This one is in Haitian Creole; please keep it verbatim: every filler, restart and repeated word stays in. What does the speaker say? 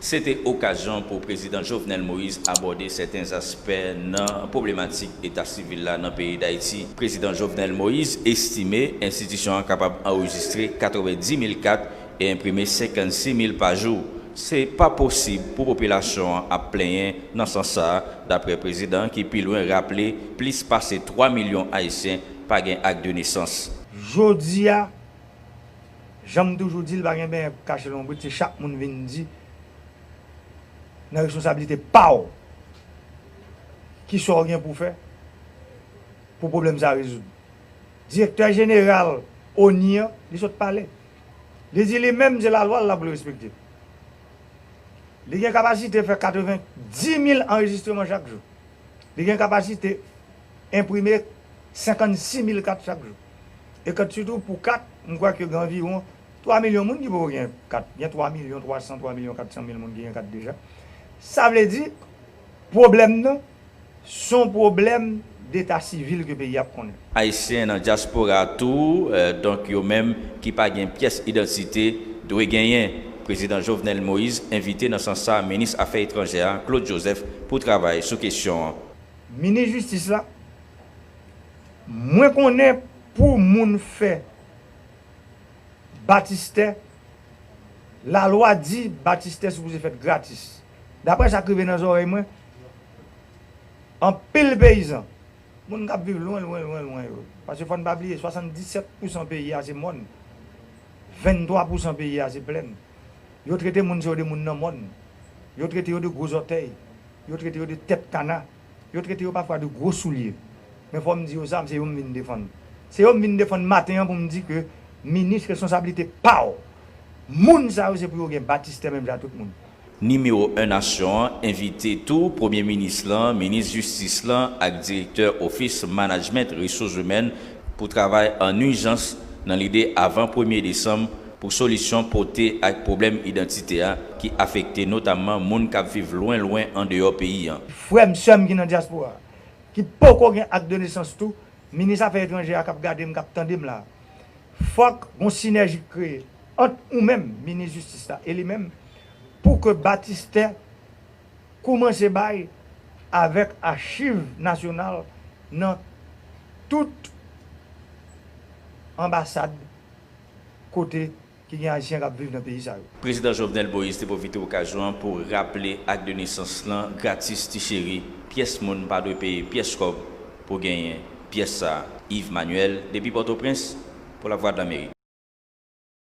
Se te okazyon pou Prezidan Jovenel Moïse abòde sèten aspè nan pwoblematik eta sivil la nan peyi Dayiti. Prezidan Jovenel Moïse estime enstitisyon an kapab anrejistre katrevenndis mil kat e enprime senkannsis mil pa jou. Se pa posib pou popilasyon an ap plenyen nan sans sa a, dapre prezidan an ki pi lwen raple plis pase twa milyon Ayisyen pa gen ak de nesans. Jodi a, jan m toujou di l, pa gen benyen k kache lonbrit, se chak moun vin di nan responsablite pa w kisa w gen pou fè pou pwoblèm sa a rezoud. Direktè jeneral ONI an, li sot pale. Li di li menm se lalwa l la pou l respekte. Li gen kapasite fè katrevenndis mil anrejistreman chak jou. Li gen kapasite enprime senkannsis mil kat chak jou. E kat sitou pou kat, m kwè ke gen anviwon twa milyon moun ki poko gen kat. Gen twa milyon twa san, twa milyon kat san mil moun ki gen kat deja. Sa vle di, pwoblèm nan, se yon pwoblèm deta sivil ke peyi a ap konnen. Ayisyen nan dyaspora a tou, donk yo menm ki pa gen pyès idantite, dwe genyen. Prezidan Jovenel Moïse envite nan sans sa a minis afè etranjè a, Claude Joseph, pou travay sou kesyon an. Minis jistis la, mwen konnen pou moun fè batistè, lalwa di batistè sipoze fèt gratis. Daprè sa k rive nan zòrèy mwen, anpil peyizan, moun k ap viv lwen, lwen, lwen, lwen yo, paske fò n pa bliye, swasanndisèt pousan peyi a se mòn, venntwa pousan peyi a se plèn. Yo trete moun sa yo de moun nan mòn. Yo trete yo de gwo zòtèy. Yo trete yo de tèt kana. Yo trete yo pafwa de gwo soulye. Men fò m di yo sa, se yo m vin defann. Se yo m vin defann maten an pou m di ke minis responsablite pa w. Moun sa yo se pou yo gen batistè menm jan ak tout moun. Nimewo en nasyon an envite tou Premye Minis lan, Minis Jistis lan ak Direktè Ofis Management Ressources Humaines pou travay an ijans nan lide avan premye desanm pou solisyon pote ak pwoblèm idantite a ki afekte notamman moun k ap viv lwen lwen andeyò peyi an. Frè m, sè m ki nan dyaspora, ki poko gen ak de nesans tou, minis afè etranjè a k ap gade m, k ap tande m la, fòk gon sinèji k kreye ant ou menm, minis jistis la, e li menm, pou ke batistè koumanse bay avèk achiv nasyonal nan tout anbasad kote ki gen Ayisyen k ap viv nan peyi sa yo. Prezidan Jovenel Moïse te pwofite okazyon an pou raple ak de nesans lan gratis ti cheri, pyès moun pa dwe peye pyès kòb pou genyen pyès sa a. Yves Manuel, depi Pòtoprens, pou Lavwadlamerik.